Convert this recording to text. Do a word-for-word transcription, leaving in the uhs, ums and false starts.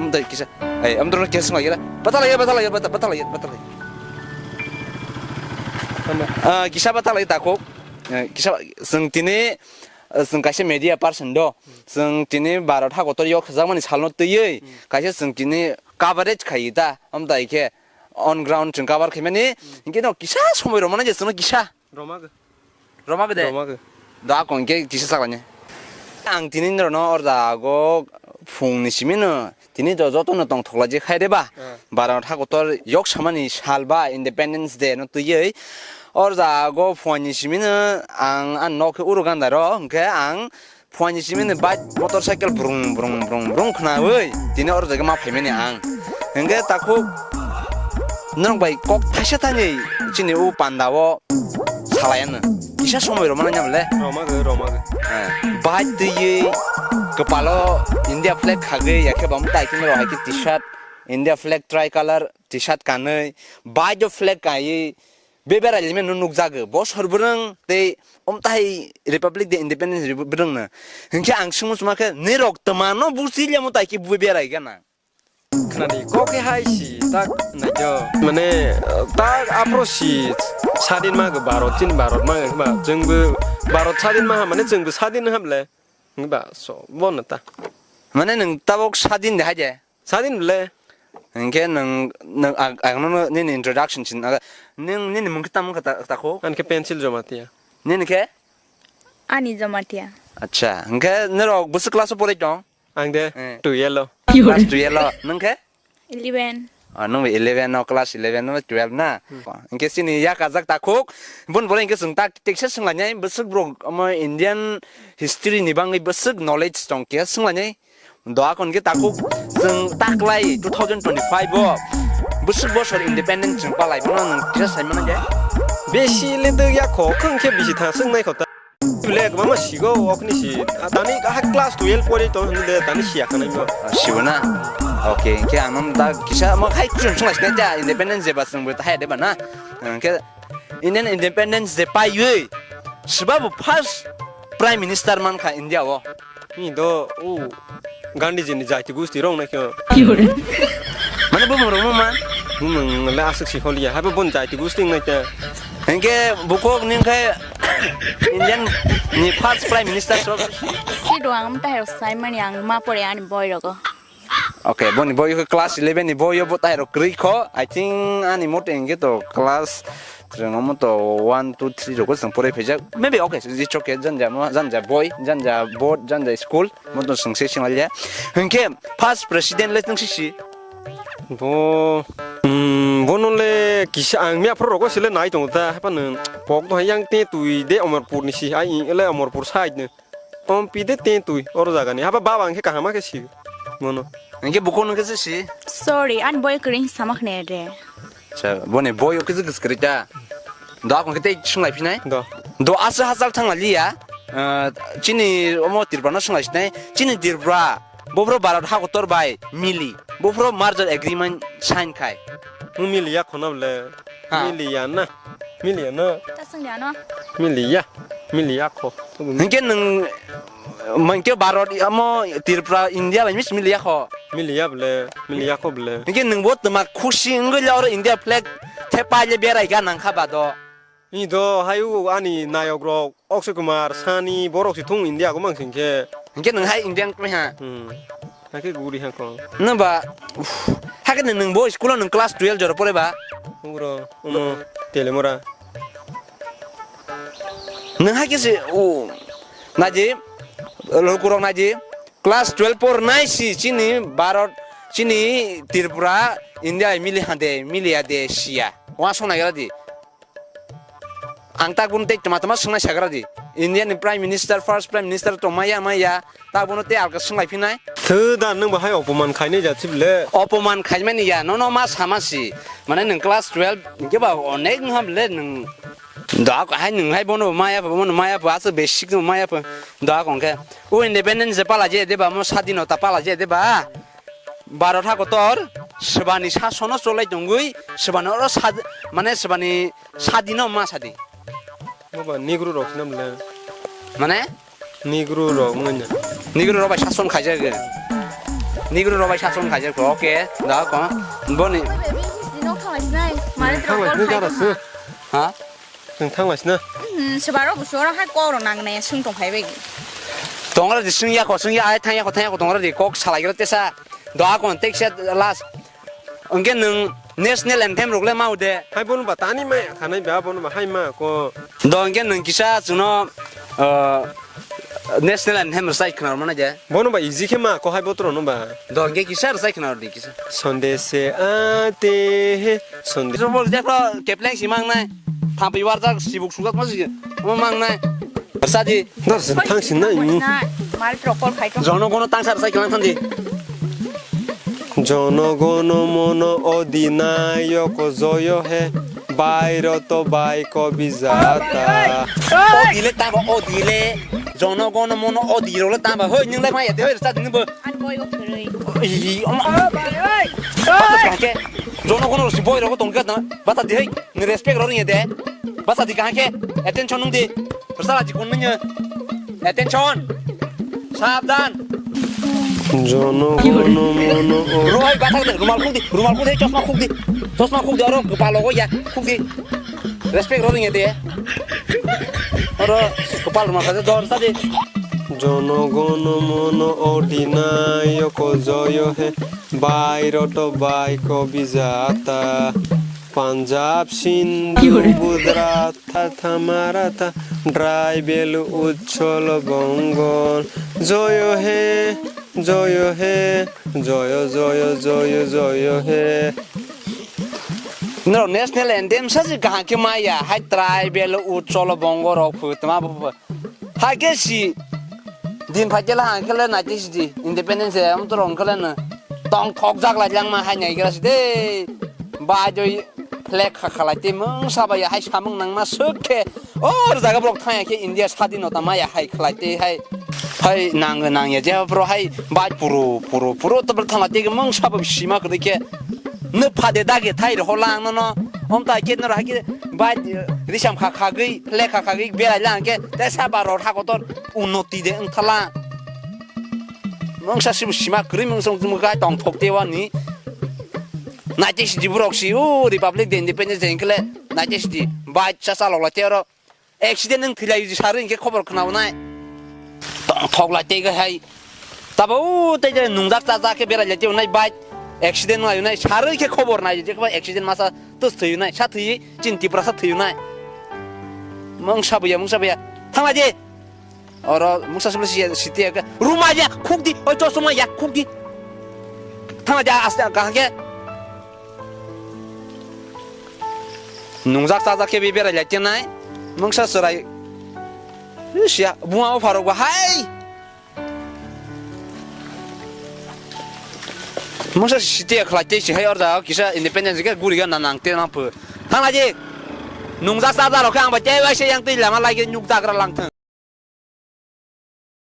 Amtwi kisa, eh, amtwi kisa swnglaikhe, batalai, batalai, bata-, batalai, batalai. Ah, kisa batalai takhuk. Eh, kisa, chwng tini, eh, chwng kaisa media person do. Chwng tini Bharat hakotor yok khjakmani salno twiwi, kaisa chwng tini coverage khai ta. Amtwi khe on ground chwng cover khaimani, hinkhe no kisa somoi rwmani je chwngno kisa. Romagw. Romagw de? Romagw. Da kong ke kisa saklani. Ang tini norokno orjago phungni simino tini to jotono tongthokla je khai de ba. Ah. Bharat hakotor yok samani sal ba Independence Day no twiwi. Orjago phuani simino ang an nok khe uro ganda ro hwnkhe ang phuani simino bike motorcycle brung brung brung brung khnawi tini oro jaga ma phaimani ang. Hwnkhe takhuk norok bai kok thaisa thani chini u panda o salai ano. Kisa somoi rwmani nyamle. Romagw, romagw. Eh, bike twiwi kwpalo India flag khagwi yakhe bam tai khe norok hai khe T-shirt India flag tricolor T-shirt kanwi bike o flag kaiwi Beberai limit no nukjago, bosor bwrwng tei omtai Republic Day Independence Day bwrwng no. Hinkhe ang swngmung swma khe, nirok twma no busi lemo tai khe beberai gana. Khnani kok khe hai si tak naikhe. Mane, tak aphro si sadin ma go Bharat, chini Bharat ma go ba, chwngbo Bharat sadin ma ha, mane chwngbo sadin ha bole. Ba so, bono ta. Mane nwng tabok sadin de hai de? Sadin bole. Hinkhe nwng, nwng ag-, agno no nini introduction sin aga. Nwng nini mung khe tamo kha ta, ta kho? Ani khe Pencil Jamatia. Nini khe? Ani Jamatia. Acha, hinkhe norok bwswk class o porai tong? Ang de, eh, twelve o. Class twelve o. Nwng khe? Eleven. Ah, nwng eleven o, class eleven o, twelve na? Hmm. Hinkhe chini yakajak takhuk, bun bole hinkhe chwng tak teksa swnglainai, bwswk borok omo Indian history ni bagwi bwswk knowledge tong khe swnglainai. Doa kon khe takhuk chwng taklai two thousand twenty-five o bwswk bosor independent chwng palai bono nwng kisa sai mano je? Besi le dwk ya kho, khwng khe bisi thang swng nai kho ta. Bele kwbangma sigo okni si. Tani ha class twelve pori tong hwnwi de tani siya khanai bo. Sibo na? Okay, hinkhe ang nang da kisa mo hai kuchum chwng sinai ja independence je ba chwng bo hai de ba na? Hinkhe Indian Independence Day paiwi swba bo first Prime Minister mankha India o. Ni do o Gandhiji ni jati gusti rong na kyo. Mane bo moro mo ma. Bumung le aswk si holiya. Habo bon jati gusti ngai ta. Hinkhe bukhuk ning khai Indian ni first Prime Minister so. Si do ang ta hero sai mani ang ma pore ani boy rogo. Okay, boni boy khe class eleven ni boy bo tai rok kwrwi kho. I think ani mote hinkhe to class, chwng omo to one, two, three rok chwng porai phaijak. Maybe, okay, it's okay, janja mo, janja boy, janja board, janja school, mo to swngse singlalia. Hinkhe first president le tong sisi. Bo, hmm, bono le kisa ang miya phoro rogo sile nai tongo ta, hapa nung pok to yang te twi de Omorpur ni si, ai le Omorpur side ni. Om pi de te twi oro jaga ni. Haba baba ang khe kaham khe si. Bono. Ang khe buko nung khe si. Sorry, an boy kring sama khne de. Cha, boni boy o khe kis kri ta. Do akon khe te sunglai phinai. Do. Do asa hasal thang liya. Ah, chini omo Tripura no sunglai sinai. Chini Tripura. Bobro Bharat hakotor bai mili. Bobro merger agreement sign khai. Mung mili ya khona bole. Ha. Mili ya na. Mili ya na. Ta sung ya no. Mili ya. Mili ya kho. Hinkhe nwng, mankhe Bharat amo Tripura India bai mis mili ya kho. Mili ya bole. Mili ya kho bole. Hinkhe nwng bo twma khusi wngwi le oro India flag thepai le berai ga nang kha ba do. Ni do hayu ani nayok rok. Akshay Kumar, Sani, borok si thung India go mang sing khe. Hinkhe nwng hai Indian koi ha. Hmm. Hakhe guri ha ko. Nwng ba, uff, hakhe nwng, nwng bo school o nwng class twelve jora pore ba? Ugro, omo, Telemora. Nwng hakhe se, o, naji, lukurok naji, class twelve por nai si chini Bharat, chini Tripura, India mili hande, mili ade siya. Wa song nagira di. Ang tak bono tei tama tama swngnai sagra di. India ni Prime Minister, first Prime Minister tong maya maya, tak bono tei alka swnglai phinai. Thwda nwng bo hai opoman khainai ja chibole. Opoman khaimani ya, nono ma sama si. Mane nwng class twelve hingke ba onek wngha bole nwng. Da ko hai nwng hai bono maya pho, bono maya pho, asa basic no maya pho. Da ko hingke. O independence je pala je deba, mo sadinota pala je deba. Bharat hakotor, sebani sasono cholai tongwi, sebani oro sad-, mane sebani sadino ma sadi. Boba Negro rok sinam le. Mane? Negro rok wngna. Negro rok bai sason khaijak. Negro rok bai sason khaijak kho, okay. Da ko. Boni. Baby, his di nok thang lai sinai. Mare tro Thang lai call sinai khai jara tong se. Ha? Nang thang lai sinai. Hmm, sebaro busu oro hai kok ro nang ne sung tong phai bai. Tongra di sung ya ko, sung ya ai thang ya ko, thang ya ko tongra di kok salai gra tesa. Da ko tek se last. Hwnkhe nwng national anthem rok le mau de. Hai bono ba tani maya khanai ba bono ba hai ma ko. Do hwnkhe nwng kisa chwngno, ah, national anthem rwchai khwna rwmani de. Bono ba easy khe ma ko hai botoro no ba. Do hwnkhe kisa rwchai khwna rwdi kisa. Sonde se aate he sonde. Jobol jepro kepleng si mangnai. Thampui warjak sibuk sujak ma si. Omo mangnai. Rwchadi. Dar se thang sin nai. Mal prokol khai to. Jono gono tangsa rwchai khwlang thandi. Jono gono mono odinayoko joyo he, bairoto bai kobi jata. Odile tamo odile, jono gono mono odiro le tamo, hoi, nwng lai maya de, hoi, rwchadi nwng bo. An boy go khurui. Ih, oma. Bata kahke, jono gono si boy rogo tongke na, bata di hoi, ni respect ro ringe de. Bata di kahke, attention nung di. Rwchadi kon nung. Attention. Sabdan. Jono gono mono o. Rohai bathak de, rumal khuk di, rumal khuk di, chosma khuk di. Chosma khuk di, oro kepal logo ya, khuk di. Respect ro ringe de. Oro kepal rumal khade dor sa de. Jono gono mono odinayoko joyo he, bairoto bai kobi jata. Punjab, Sindhu, Gujarat, tha tha mara tha, tribal utchol Bongol. Joyo he, joyo he, joyo, joyo, joyo, joyo he. Noro national anthem sa si kaham khe maya, hai tribal utchol Bongo rok phu tma bo. Hai khe si din phai khe la hang khe le nineteen sixty independence ya, am to rong khe le no tong thok jak lai lang ma hai nai gra si de. Bai doi flag kha kha lai te mung sa bai hai samung nang ma suk khe. O jaga borok thang ya khe India sadinota ma ya hai khlai te hai. Hai nang nang ya je bro hai bai puru puru puru to thang lai te mung sa bai sima khe de khe. Nw phade dagi thai rw hola ang nono. Om ta khe noro hai khe bai risam kha khagwi, le kha khagwi berai la ang khe te sa ba rod ha kotor unnoti de wng thala. Mungsa sibu sima kwrwi mungsa mungsa gai tong thok te wani. Naite sidi borok si o Republic Day Independence Day hwnkhe le naite sidi bai cha cha lok lai te oro. Accident wng thwi lai di sari hinkhe khobor khna bo nai. Tong thok lai tei hai. Tabo o tei je nungjak chajak khe berai lai tei nai bike accident wng lai nai sari khe khobor nai je khe accident masa tus thwi nai sa thwi chin Tripura sa thwi nai. Mungsa buya mungsa buya. Thang lai di. Oro mungsa sumle si siti ya. Ruma ya khuk di. Oi chosma ya khuk di. Thang lai di aste kaham khe. Nungjak chajak khe be berai lai tenai. Mungsa chwrai. Siya, buma o pharok ba hai. Mungsa siti khlai te si hai orja kisa independence khe guri ga na nang te nang phu. Thang lai di. Nungjak chajak rok khe ang bai tei waisa yang twi lama lai khe nukjak ra lang thang.